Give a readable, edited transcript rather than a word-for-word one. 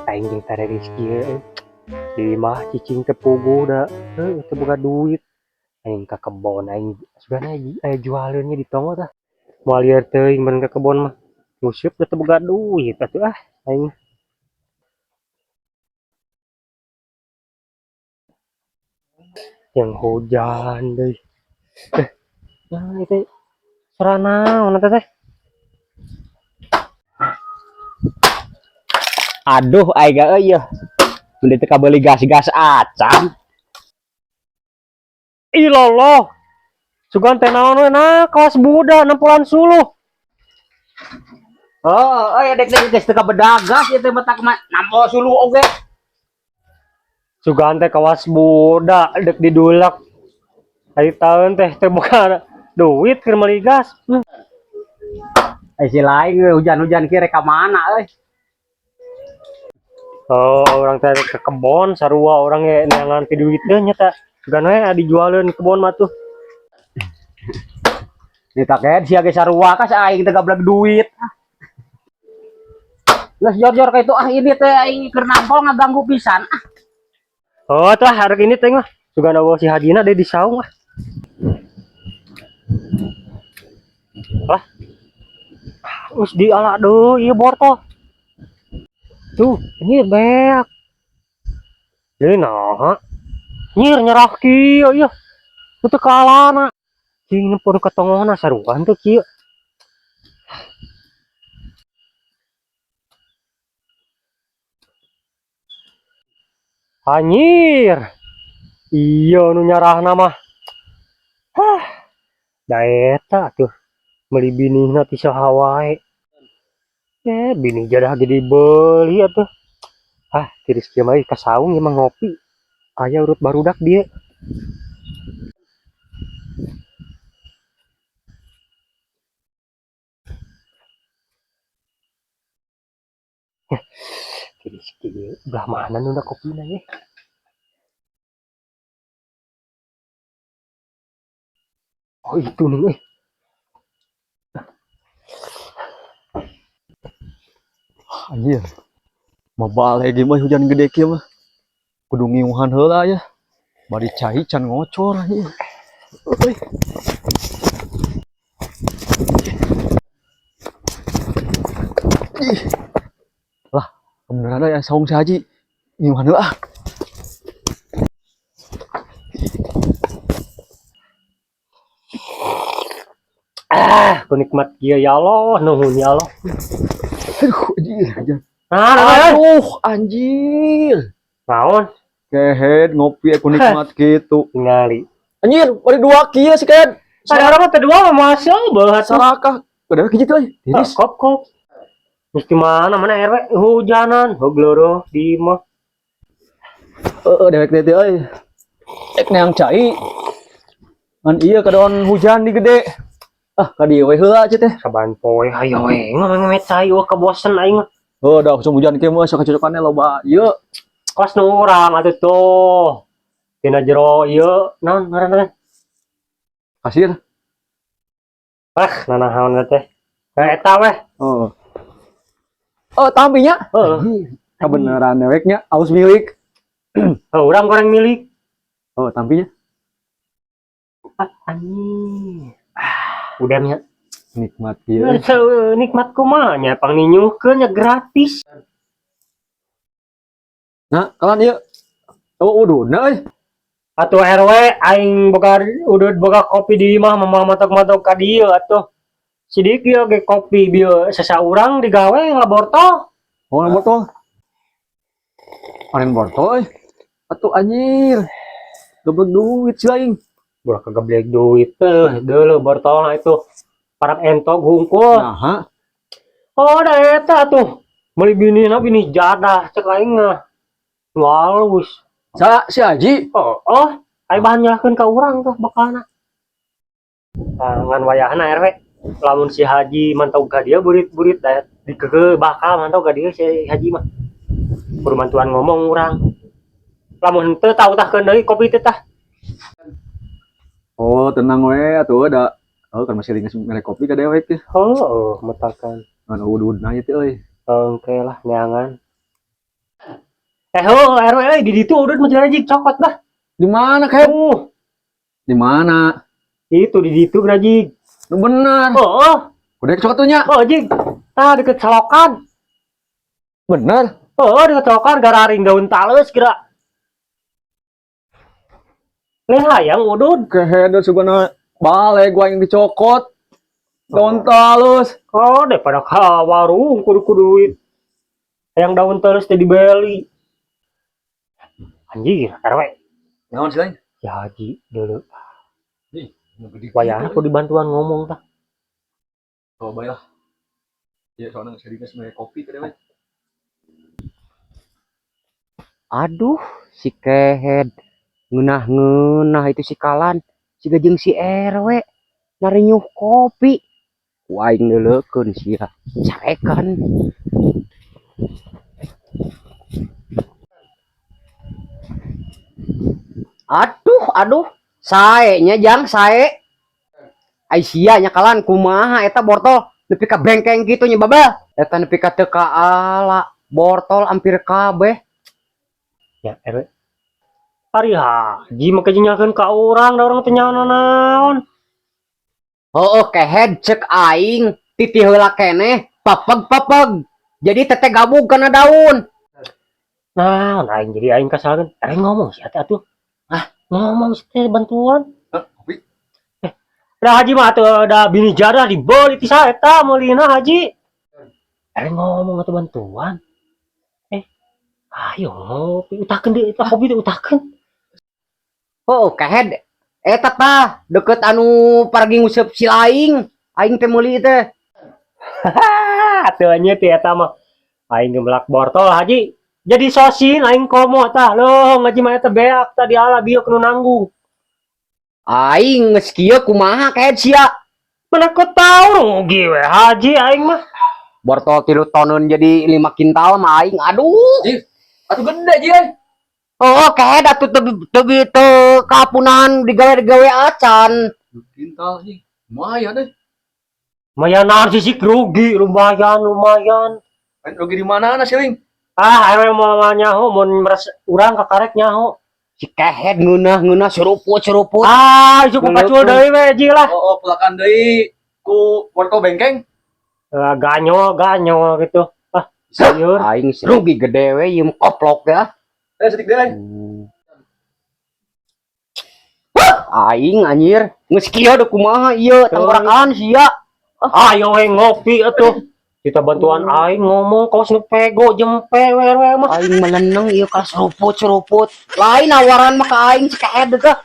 Aing jeung tare rezeki euy. Di imah cicing teu puguh da heuh teu boga duit. Aing ka kebon aing sugana aya jualeun nya di tonggoh tah. Moal lieur teuing mun ka kebon mah. Nguseup da teu boga duit atuh ah aing. Yang hujan deui. Nah itu suara naon eta teh? Aduh, aing euy yeuh. Beli teu kabeuli gas-gas acan. Ilallah. Sugan teh naon we nah kawas budak nempolan suluh. Oh, euy dek dek geus teu kabedagas ieu teh matak nampo suluh oge. Sugan teh kawas budak dek didulak. Ari taun teh teu boga duit keur meuli gas. Eh si lain euy hujan-hujan kieu rek ka mana euy? Oh, orang teh ke kebon sarua orang ge neangan ti duiteun nya ta. Sugan we dijualeun kebon mah tuh. Ditaket sia ge sarua ka aing teh gablek duit. Geus jor-jor ka itu ah ini teh aing keur nampol ngaganggu pisan ah. Oh, tah harek ini teh mah. Sugan eueuh si hajina deui di saung ah. Lah. Us di ala deui ieu bortol. Tuh, nyir beak. Jadi nah, nyir nyerah kieu ieu. Teu kalana. Cing nempur ka tongohna saruan teh kieu. Anjir. Iya nu nyarahna mah. Hah. Da eta tuh meuli binihna ti saha wae. Binih jadah ge dibeli atuh. Ah, tiris kieu mah ka saung ieu mah ngopi. Aya urut barudak dieu. Tiris kieu belah mana nu da kopina ye? Oh, itu nih euy. Anjir. Mabal ge mah hujan gede kieu mah. Kudu ngiuhan heula ya. Bari cai can ngocor anjir. Euy. Ih. Lah, beneran aya saung si Haji. Ngiuhan heula ah. Ah, ku nikmat kieu ya Allah, nuhun ya Allah. Aduh, anjir, anjir. Nah, nah, nah. Aduh, anjir. Naon? Kehed ngopi aku nikmat gitu. Ningali. Anjir, bari dua kieu sih kehed. Ada orang mah teh dua mah masya Allah, Sarakah. Udah kieu euy. Tiris. Kop kop. Mesti mana mana RW hujanan, hogloro di mah. Heeh, dewek teh euy. Ek neang cai. Ngan iya kadon hujan di gede. Ah, ka dieu we heula cenah teh. Saban poe hayo we ngomong cai wah kebosen aing mah. Oh, dah usum hujan kieu mah sok cocokannya loba. Ieu Kos nu urang atuh tuh. Dina jero ieu naon ngaranna teh? Kasir. Ah, nanahaon teh. Nah, eta weh. Oh. Oh, tampinya. Heeh. Kebenaran deweknya aus milik. Oh, urang goreng milik. Oh, tampinya. Ah, anjing. Ah, udah nya. Nikmat kieu. Nikmat kumaha nya pangninyuhkeun nya gratis. Nah, kalan ieu. Oh, ududna euy. Atuh RW aing boga udud boga kopi di imah mah matok-matok ka dieu atuh. Sidik ieu ge kopi bieu sasaurang digawe ngabortol. Oh, ngabortol. Panen bortol euy. Atuh anjir. Geblek duit si aing. Bulah kegeblek duit teh, deuleu bortolna itu. Parak entog hungkul. Nah, oh, da eta tuh. Meuli binihna binih jadah cek aing mah. Nu halus. Sa si Haji. Oh, oh, ai bahan nyalahkeun ka urang tuh bakalna. Nah, ngan wayahna RW lamun si Haji mantau ka dieu burit-burit da dikeukeuh bakal mantau ka dieu si Haji mah. Kudu mantuan ngomong urang. Lamun henteu tah utahkeun deui kopi teh tah. Oh, tenang we atuh da. Oh, kan masih lingas mere kopi ka dewek teh. Oh, metakan. Ngan ududna ieu teh euy. Engke lah neangan. Eh, oh, RW euy, di ditu udud mah cenah, Jig, cokot lah. Di mana, Ken? Di mana? Itu di ditu geura, Jig. Nu bener. Oh. Udah cokot tuh nya. Oh, Jig. Tah, deket selokan. Bener. Oh, deket selokan gararing daun talus kira. Leh, hayang udud. Kehed sugana balik gua yang dicokot. Daun talus. Oh, daripada ka warung kudu-kudu duit. Yang daun talus teh dibeli. Anjir, RW. Naon sih lain? Ya Haji dulu. Ih, nu gede. Wayahna kudu dibantuan ngomong tah. Oh, baiklah. Ya, soalnya saya dinas mere kopi ke dewe. Aduh, si kehed. Ngeunah-ngeunah itu si kalan. Si jeung si RW. Narinyuh kopi. Ku aing neuleukeun sia. Carekan. Aduh, aduh. Sae nya, Jang, sae. Ai sia nya kalan, kumaha eta bortol nepi ka bengkeng kitu nya, babel. Eta nepi ka teu kaala, bortol hampir kabeh. Ya, RW. Ari Haji mah nyalahkeun ka urang, da urang teh nyaho naon. Heueuh, kehed, cek aing titih heula keneh papeg-papeg. Jadi teteh gabung kana daun. Nah, aing jadi aing kasalkeun. Aing ngomong sih atuh. Ah, ngomong sih teh bantuan. Hah, kopi? Da Haji mah atuh da bini jadah dibeli ti saeta meulina Haji. Aing ngomong atuh bantuan. Eh, ayo ngopi utakeun deui eta kopi teh, utakeun. Oh, kehed. Eta tah deket anu paragi nguseup si laing. Aing teh meuli teh. Hahaha, atuh nya teh eta mah. Aing ge melak bortol Haji. Jadi sosin aing komo tah. Loh, ngaji mah eta beak tadi ala bieu nu nanggung. Aing geus kieu kumaha, kehed sia? Mana kau tahu, rugi we Haji aing mah. Bortol 3 toneun jadi 5 kintal mah aing. Aduh. Atuh gede, Ji. Euy. Oh, kehed atuh teu teu teu kapunahan digawe-gawe acan. Kintal, Ji. Lumayan deh. Lumayan naon sih, rugi lumayan lumayan. Lain rugi di mana na siling? Ah, aing mau nyaho mun meres urang kakarek nyaho. Si kehed ngeunah-ngeunah seruput-seruput. Ah, isu ku pacul deui we Ji lah. Oh, pulakan deui ku wortel bengkeng. Ah, ganyol ganyol gitu. Ah, sayur. Aing rugi gede we ieu mah, koplok ya. Eh, sedik deui. Aing anjir, geus kieu deuk kumaha ieu tanggorakan sia. Ayo we ngopi atuh. Kita bantuan aing ngomong kawas nu pego jempe we we mah. Aing meleneng ieu ka seruput-seruput. Lain nawaran mah ka aing si kehed teh.